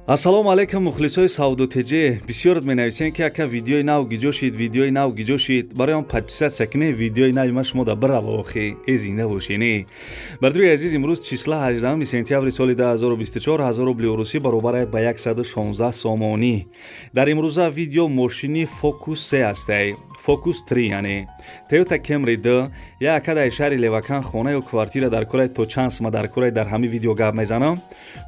Ассалому алайкум, мухлисои Савдо ТЖ. Бисёрат менависен, ки ака, видеои нав гиҷо шид, видеои нав гиҷо шид. Барои он подписаться кунед, видеои нави ма шумо да бирава. Охи, э, зинда бошед. Бардори азиз, имрӯз числа 18 сентябри соли 2024, 1000 рубли урусӣ баробар ба 116 сомонӣ. Дар имрӯза видео мошини Фокус 3 ҳастай, Фокус 3, яъне Toyota Camry 2. Як ака дар шаҳри Левакан хона ё квартира дар кораи, то чанд сма дар кораи, дар ҳамин видео гап мезанам.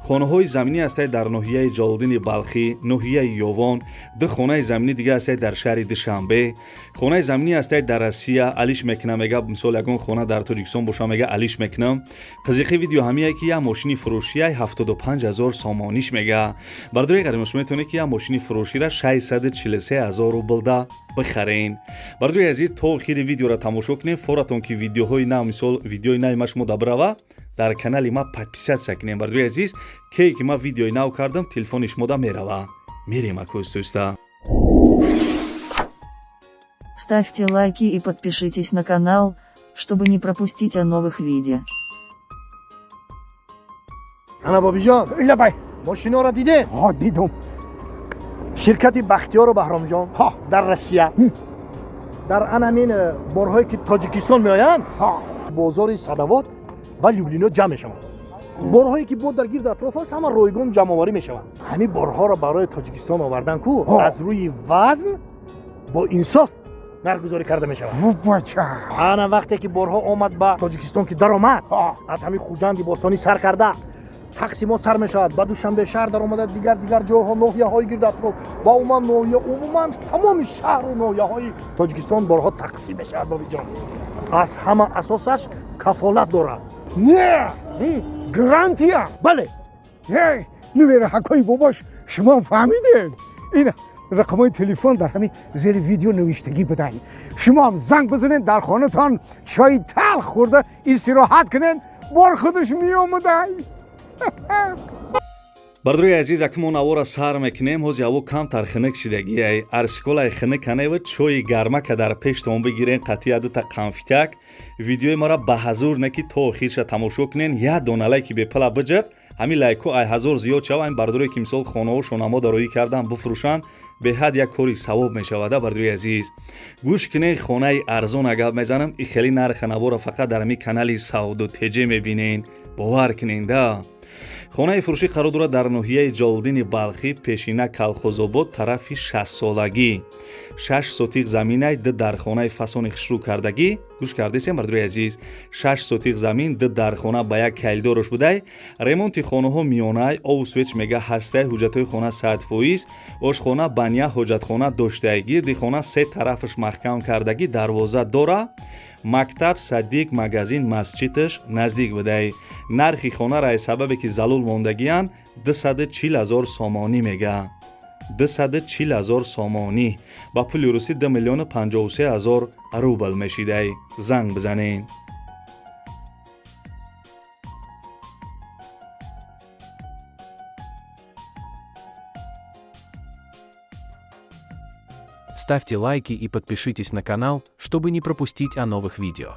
Хонаҳои заминӣ ҳастай дар ноҳияи Ҷалолиддини Балхӣ, ноҳияи Ёвон, ду хонаи заминӣ дига ҳастай дар шаҳри Душанбе. Хонаи заминӣ ҳастай дар Россия, алиш мекунам, мега. Мисол, ягон хона дар Тоҷикистон боша, мега, алиш мекунам. Қизиқи видео ҳамие, ки як мошини фурӯшияй 75 ҳазор сомониш, мега. Бардори ғаримош, метавонед, ки як мошини фурӯшира 643 ҳазор рублда бихарен. Бардори азиз, то охири видеоро тамошо кунед, форатон ки видеоҳои нав, мисол, видеои нави ма шумо дабирава, дар канали ма подписаться кунем. Бардори азиз, кее ки ман видеои нав кардам, телефони шумода мерава. Мерем, акӯстӯста. Ставьте лайки и подпишитесь на канал, чтобы не пропустить о новых видео. Ана, Бобиҷон. Лабай. Мошиноро дидед? Ҳо, дидум. Ширкати Бахтиёру Баҳромҷон дар Россия дар анамин борҳое, ки Тоҷикистон меоянд, бозори Садовод ва Люблино ҷамъ мешаванд. Борҳое, ки бо дар гирду атроф аст, ҳама ройгон ҷамъоварӣ мешаванд. Ҳамин борҳоро барои Тоҷикистон овардан ку аз рӯи вазн бо инсоф нархгузорӣ карда мешавад. Бача. Ана, вақте ки борҳо омад ба Тоҷикистон, ки даромад, аз ҳамин Хуҷанди бостонӣ сар карда тақсимот сар мешавад, ба Душанбе шаҳр даромада, дигар дигар ҷойҳо, ноҳияҳои гирду атроф ва умуман ноҳия, умуман тамоми шаҳру ноҳияҳои Тоҷикистон борҳо тақсим мешавад. Бобиҷон, аз ҳама асосаш кафолат дорад. Не, гарантия. Бале. Нувераҳакои бобош, шумо фаҳмидед, ин рақамҳои телефон дар ҳамин зери видео навиштагӣ будай. Шумоам занг бизанед, дар хонатон чои талх хӯрда истироҳат кунед, бор худаш меомадай. Бардори азиз, аки мо навора сар мекунем. Ҳози ҳаво камтар хунук шидагиай, арсиколай хунук канева, чои гармака дар пештон бигирен, қатъия дута қанфитак. Видеои мара ба ҳазур не, ки то охирша тамошо кунен. Як дона лайки бепала биҷиқ, ҳамин лайко ай ҳазор зиёд шава. Ин бардоре, ки мисол хонаҳошон амо дароӣ кардан бифурӯшанд, беҳад як кори савоб мешавада. Бардори азиз, гӯш кунен, хонаи арзон гап мезанам. И хеле нарха навора фақат дар ҳамин канали Савдо ТЖ мебинен, бовар кунен да. Хонаи фурӯшӣ қарор дорад дар ноҳияи Ҷалолиддини Балхӣ, пешина Калхозобод, тарафи шастсолагӣ. 6 сотих заминай, ду дархонаи фасони хушрӯ кардагӣ. Гӯш кардесем, бардори азиз? 6 сотих замин, ду дархона ба як калидорош будай. Ремонти хонаҳо миёнай, обу свет, мега, ҳастай. Ҳуҷҷатҳои хона 100%. Ошхона, баня, ҳоҷатхона доштай. Гирди хона се тарафаш маҳкам кардагӣ, дарвоза дора. Мактаб, садик, магазин, масҷидаш наздик будай. Нархи хонара аз сабабе ки залул мондагиянд, 240 ҳазор сомонӣ мега. 240 ҳазор сомонӣ ба пули русӣ 2 миллиону 53 ҳазор рубл мешидай. Занг бизанед. Ставьте лайки и подпишитесь на канал, чтобы не пропустить о новых видео.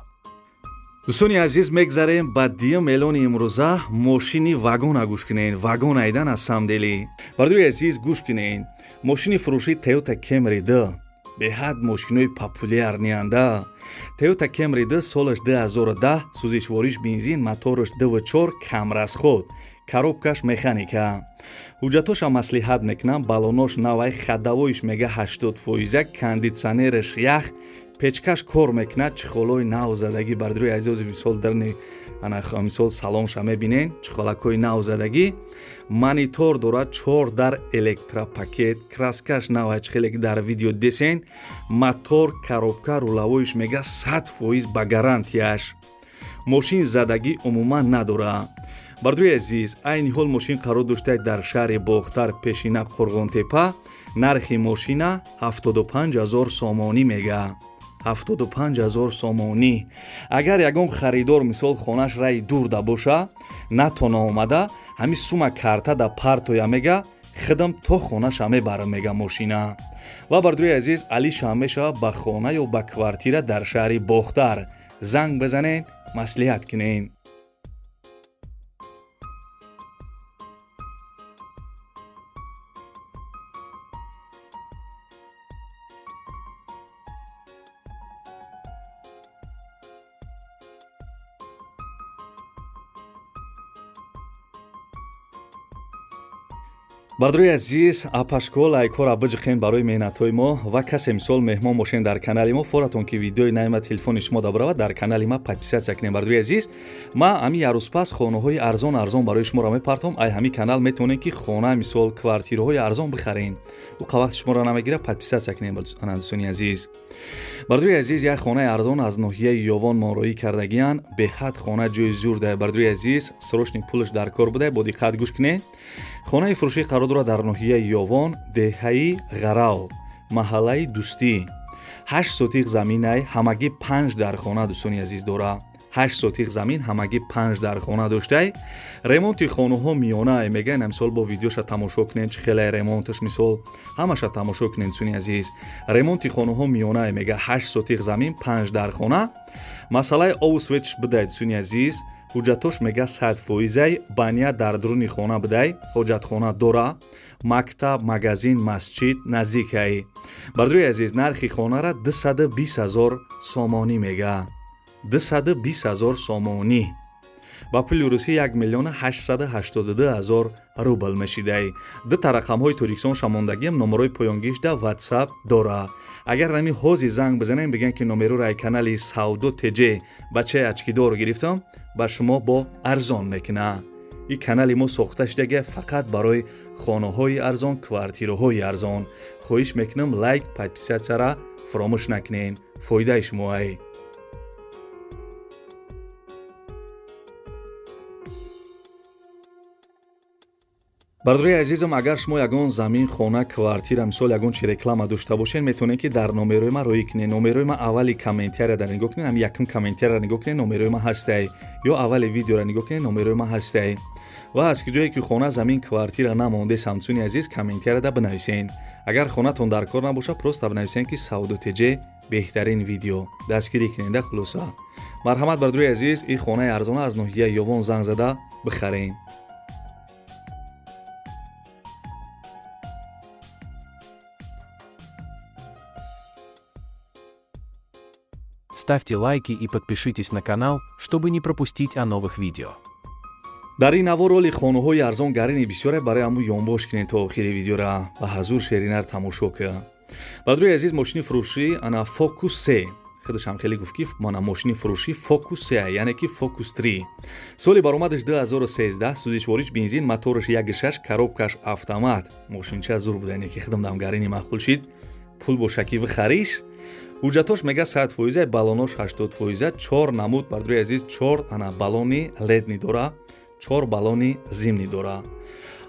Дӯстони азиз, мегзарем ба дуюм эълони имрӯза. Мошини вагона гӯш кунед, вагон айдан аз самдели. Бардори азиз, гӯш кунед, мошини фурӯши Toyota Camry 2, беҳад мошинои популярный анда. Toyota Camry 2, солаш 2010, сӯзишвориш бензин, мотораш 2.4, камрасход, коробкаш механика. Ҳуҷҷатоша маслиҳат мекунам, балонош навай, ходовой ш, мега, 80 фоиза, кондитсионераш ях, печкаш кор мекунад, чехол ҳои нав задагӣ. Бардори азизи, мисол, дарни ана, мисол, салонша мебинен, чехол акҳои нав задагӣ, монитор дорад, чор дар, электропакет, краска ш навай, хеле ки дар видео десен. Мотор, коробка, рулевой ш, мега, 100% ба гарантияш. Мошин задагӣ умуман надорад. Бардори азиз, айни ҳол мошин қарор доштад дар шаҳри Бохтар, пешина Қурғонтепа. Нархи мошина 75 ҳазор сомонӣ мега, 75 ҳазор сомонӣ. Агар ягон харидор, мисол, хонаш раи дурда боша, натона омада, ҳамин сума карта да партоя, мега, хидам то хонаша мебарам, мега, мошина. Ва, бардори азиз, алишам мешавад ба хона ё ба квартира дар шаҳри Бохтар. Занг бизанед, маслиҳат кунед. Бардори азиз, апашко лайкҳоро биҷиқен барои меҳнатҳои мо ва касе мисол меҳмон бошен дар канали мо, форатон ки видеои найма телефони шумо дабарава, дар канали ма подписаться кунем. Бардори азиз, ма ҳами ярӯзпас хонаҳои арзон арзон барои шуморо мепартом. Ай ҳами канал метавонед ки хона, мисол квартираҳои арзон бихарен. Ӯ вақти шуморо намегира, подписаться кунем, ана дӯстони азиз. Бардори азиз, як хонаи арзон аз ноҳияи Ёвон мороӣ кардагиянд. Беҳад хона ҷои зур да, бардори азиз, срочный пулаш дар кор буда, бо диққат гӯш кунед. Хонаи фурӯшӣ қарор дорад дар ноҳияи Ёвон, деҳаи Ғарав, маҳаллаи Дӯстӣ. 8 сотих заминай, ҳамагӣ панҷ дар хона, дӯстони азиз, дора. 8 сотих замин, ҳамагӣ панҷ дар хона доштай. Ремонти хонаҳо миёнай мегӯян. Мисол, бо видеоша тамошо кунед, чӣ хеле ремонташ, мисол, ҳамаша тамошо кунед, дӯстони азиз. Ремонти хонаҳо миёнай мега, 8 сотих замин, панҷ дар хона. Масъалаи обу свет ш бидай, дӯстони азиз. Ҳуҷҷатош мега 100 фоизай, баня дар дуруни хона бидай, ҳоҷатхона дора, мактаб, магазин, масҷид наздикай. Бардори азиз, нархи хонара 220 000 сомонӣ мега, 220 000 сомонӣ, ба пули русӣ 1 882 000 рубл мешидай. Дута рақамҳои Тоҷикистон шамондагиам, номерои поёнгишда ватсап дора. Агар нами ҳози занг бизанем, бигӯям ки номероро ай канали Савдо ТЖ бачаи очки дор гирифтам, ба шумо бо арзон мекуна. Ин канали мо сохта шудага фақат барои хонаҳои арзон, квартираҳои арзон. Хоҳиш мекунам, лайк, подписаться ра фаромӯш накунед, фоидаи шумоай. Бардори азизам, агар шумо ягон замин, хона, квартира, мисол, ягон чи реклама дошта бошед, метавонед ки дар номерои ма роӣ кунед. Номерои ма аввали комментария дар нигоҳ кунед, ҳам якум комментарияро нигоҳ кунед, номерои ма ҳастай, ё аввали видеоро нигоҳ кунед, номерои ма ҳастай. Ва аз ҷое ки хона, замин, квартира намонде, самсуни азиз, комментарияда бинависед. Агар хонатон дар кор набошад, просто бинависед ки Савдо ТЖ беҳтарин видео дастгирӣ кунеда. Хулоса, марҳамат, бардори азиз, ин хонаи арзона аз ноҳияи Ёвон занг зада бихаред. Ставьте лайки и подпишитесь на канал, чтобы не пропустить о новых видео. Дар ин навор роли хонаҳои арзон гарини бисёре, барои ҳаму ёнбош кунед то охири видеора ва ҳазур шеринар тамошо ка. Бардори азиз, мошини фурӯшӣ ана Фокус се, худашам хеле гуфт ки мана мошини фурӯшӣ Фокус се, яъне ки Фокус 3, соли баромадаш 2013, сӯзишвориш бензин, мотораш 1,6, коробка ш автомат. Мошинча зур буда, яъне ки худам дам гарини маъқул шид, пул бошаки бихариш. Ҳуҷҷатош мега 100 фоиза, баллонош 80 фоиза, чор намуд, бардори азиз, чор ана баллони летний дора, чор баллони зимний дора.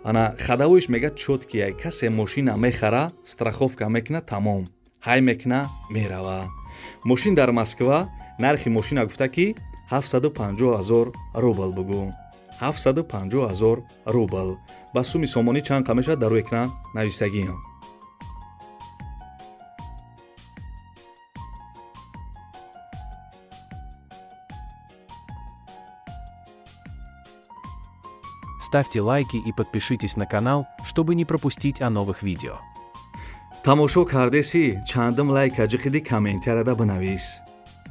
Ана ходовой ш мега чёткий ай. Касе мошина мехара, страховка мекуна, тамом, ҳай мекуна, мерава. Мошин дар Москва. Нархи мошина гуфта ки 750 ҳазор рубл. Бугӯ, 750 ҳазор рубл ба суми сомонӣ чанд қа мешавад, дар рӯи экран навистагиам. Ставьте лайки и подпишитесь на канал, чтобы не пропустить о новых видео. Тамошо кардеси, чандум лайк аҷиқиди, комментарияда бинавис.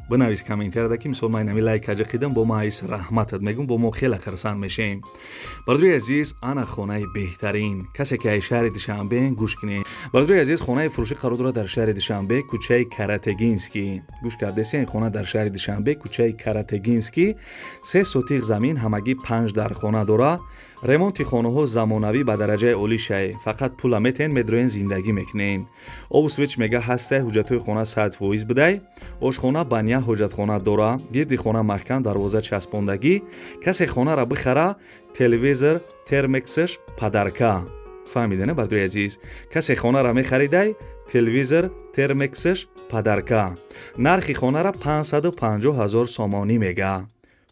Бинавис комментарияда ки мисол ман инами лайк аҷиқидам, бо ма айс раҳматат мегӯм, бо мо хеле хурсанд мешем. Бародари азиз, ана хонаи беҳтарин. Касе ки ай шаҳри Душанбе, гӯш кунед. Бародари азиз, хонаи фурӯшӣ қарор дорад дар шаҳри Душанбе, кӯчаи Каратегинский. Гӯш кардеси, ин хона дар шаҳри Душанбе, кӯчаи Каратегинский, 3 сотих замин, ҳамагӣ панҷ дар хона дора. Ремонти хонаҳо замонавӣ ба дараҷаи олӣ шай, фақат пула метен, медроен, зиндагӣ мекунен. Обу свет ч мега ҳастай, ҳуҷҷатҳои хона 100 фоиз бидай, ошхона, баня, ҳоҷатхона дора, гирди хона маҳкам, дарвоза часпондагӣ. Касе хонара бихара, телевизор термексш подарка. Фаҳмида, не, бардори азиз? Касе хонара мехаридай, телевизор термексш подарка. Нархи хонара 550 ҳазор сомонӣ мега,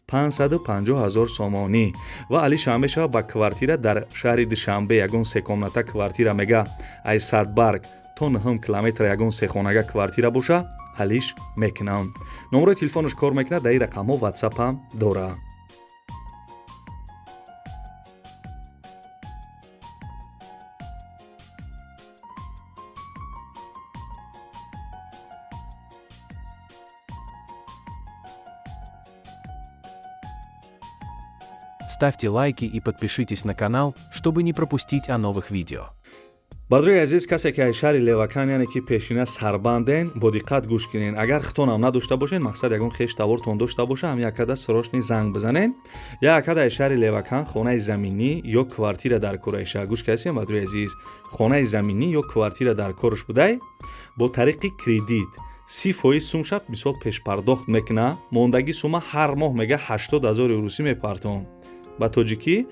550 ҳазор сомонӣ. Ва алишам мешавад ба квартира дар шаҳри Душанбе, ягон се комната квартира мега, ай Садбарг то нҳум километр ягон сехонага квартира боша, алиш мекунам. Номерои телефонаш кор мекунад, дар ин рақамҳо ватсапам дора. Ставьте лайки и подпишитесь на канал, чтобы не пропустить о новых видео. Бародари азиз, касе ки аз шаҳри Левакан, яъне ки пешина сарбанден, бо диққат гӯш кунен. Агар хитонам надошта бошен, мақсад ягон хеш тавортон дошта боша, ҳам якада срочный занг бизанен. Якада аз шаҳри Левакан хонаи заминӣ ё квартира дар кораиша. Гӯш кардем, бародари азиз, хонаи заминӣ ё квартира дар корш будай, бо тариқи кредит 30% сумша мисол пешпардохт мекуна, мондагӣ сума ҳар моҳ мега 80 ҳазори русӣ мепартон. Ба тоҷикӣ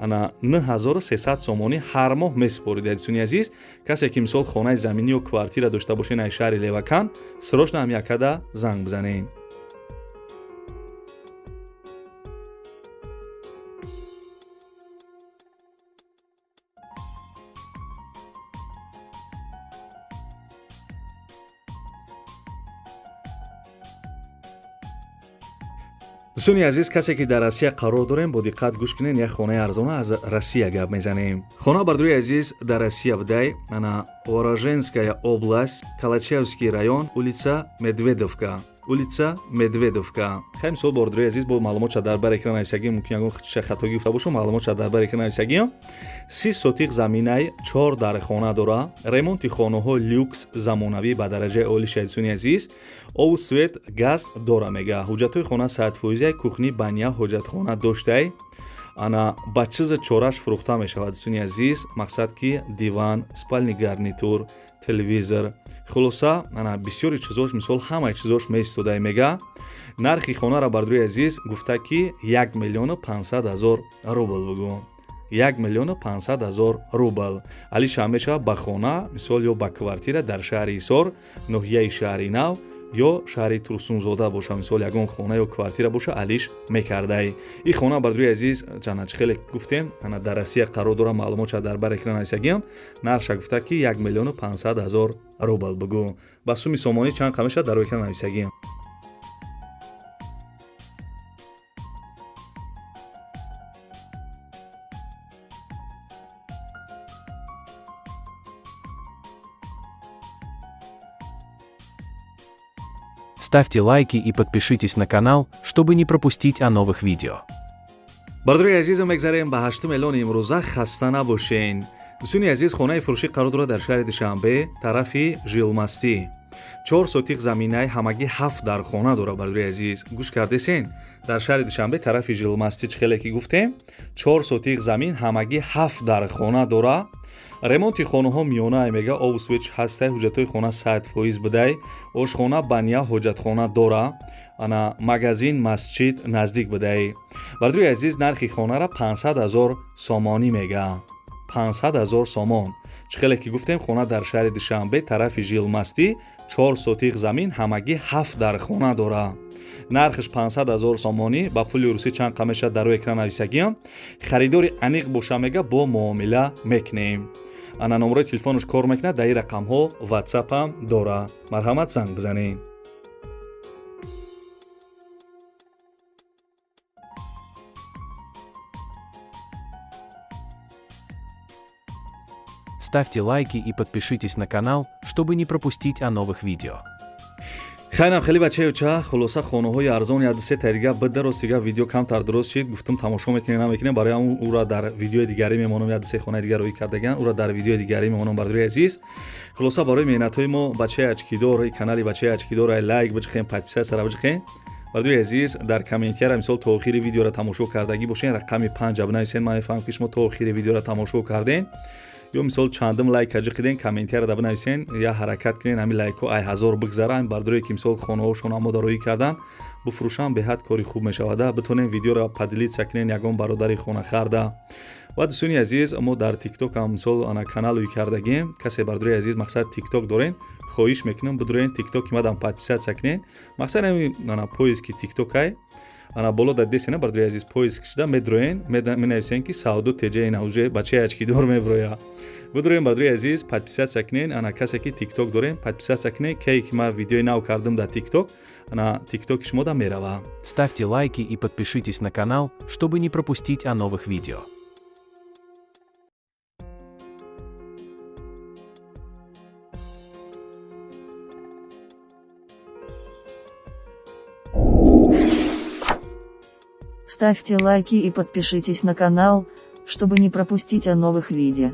ана 9300 сомонӣ ҳар моҳ месупорид. Дӯстони азиз, касе ки мисол хонаи заминӣ ё квартира дошта бошед аз шаҳри Левакан, срочно ҳам якада занг бизанед. Дӯстони азиз, касе ки дар Россия қарор дорем, бо диққат гӯш кунед, як хонаи арзона аз Россия гап мезанем. Хона, бардори азиз, дар Россия будай, ана Воронежская область, Калачевский район, улица Медведовка. Улица Медведовка. Хай мисол, бардори азиз, бо маълумотша дар бар экран нависагӣ, мумкин ягон чиша хатогӣ гуфта бошам, маълумотша дар бар экран нависагӣ. 30 сотиқ заминай, 4 дар хона дора, ремонти хонаҳо люкс, замонавӣ ба дараҷаи олӣ. Дӯстони азиз, обу свет, газ дора мега. Ҳуҷҷатҳои хона 100%, кухни, баня, ҳоҷатхона доштай. Ана ба чиза чораш фурӯхта мешавад, дӯстони азиз, мақсад ки диван, спальный гарнитур, телевизор, хулоса ана бисёри чизош, мисол ҳамаи чизош меистодай мега. Нархи хонара, бардори азиз, гуфта ки 1 500 000 рубл бугу. 1 500 000 рубл. Алиша мешавад ба хона, мисол ё ба квартира дар шаҳри Ҳисор, ноҳияи шаҳри Нав ё шаҳри Турсунзода боша, мисол ягон хона ё квартира боша, алиш мекардай. Ин хона, бардори азиз, чана чӣ хеле гуфтем, ана дар Россия қарор дора, маълумотша дар бар экран нависагиам. Нархша гуфта ки 1 500 000 рубл бугу. Ба суми сомонӣ чанд қа мешавад, дар экран нависагиам. Ставьте лайки и подпишитесь на канал, чтобы не пропустить о новых видео. Бародари азизам, мегзарем ба ҳаштум эълони имрӯза. Хаста набошен. Дӯстони азиз, хонаи фурӯшӣ қарор дорад дар шаҳри Душанбе, тарафи Жилмастӣ. 4 сотиқ заминай, ҳамагӣ 7 дар хона дорад. Бародари азиз, гӯш кардесен? Дар шаҳри Душанбе, тарафи Жилмастӣ, чӣ хеле ки гуфтем, 4 сотиқ замин, ҳамагӣ 7 дар хона дорад. Ремонти хонаҳо миёнае мега, обу свет ҳастай, ҳуҷҷатҳои хона 100% будай, ошхона, баня, ҳоҷатхона дора, ана магазин, масҷид наздик будай. Бародари азиз, нархи хонара 500 000 сомонӣ мега. 500 000 сомон. Чӣ хеле ки гуфтем, хона дар шаҳри Душанбе, тарафи Жилмастӣ, 4 сотиқ замин, ҳамагӣ 7 дар хона дора. Нархш 500 000 сомонӣ, ба пули русӣ чанд қа мешавад, дар рӯи экран нависагиам. Харидори аниқ боша мега, бо муомила мекунем. Ана номерои телефонаш кор мекунад, дар ин рақамҳо ватсапам дора. Марҳамат, занг бизанед. Ставьте лайки и подпишитесь на канал, чтобы не пропустить о новых видео. Хайнам хеле бачаюча, хулоса хонаҳои арзон як се та дига бидарост, дига видео камтар дуруст шид, гуфтам тамошо мекунем, намекунем, барои ҳамун ура дар видеои дигарӣ мемонам, як се хонаи дигар рӯй кардаган, ура дар видеои дигарӣ мемонам, бародари азиз. Хулоса барои меҳнатҳои мо бачаи очкидор, канали бачаи очкидор, лайк биҷихен, подписаться биҷихен. Бародари азиз, дар комментияра мисол то охири видеоро тамошо кардагӣ бошен, рақами 5 бинависен, ман мефаҳмам ки шумо то охири видеоро тамошо карден. Ё мисол чандум лайк ҷиқиден, комментияро да бинависен, я ҳаракат кунен ҳамин лайкҳо ай ҳазор бигзара, ҳамин бардорое ки мисол хонаҳошон омода роӣ кардан, буфурӯшам, беҳад кори хуб мешавада. Битонем видеоро поделиться кунен ягон бародари хонахарда. Ва дӯстони азиз, мо дар тикток ҳам мисол ана канал ӯй кардагем. Касе, бардори азиз, мақсад тикток дорен, хоҳиш мекунам, бидурен тиктоки мадам подписаться кунен. Мақсад ҳамин ана поиски тиктокай, ана боло дар десена, бардори азиз, поиск шуда медроен, менависен ки Савдо Теҷа, ина уже бачаи очкидор меброя. Бидурен, бардори азиз, подписаться кунен. Ана касе ки тикток дорен, подписаться кунен, кае ки ман видеои нав кардам дар тикток, ана тиктоки шумо да мерава. Ставьте лайки и подпишитесь на канал, чтобы не пропустить о новых видео. Ставьте лайки и подпишитесь на канал, чтобы не пропустить о новых видео.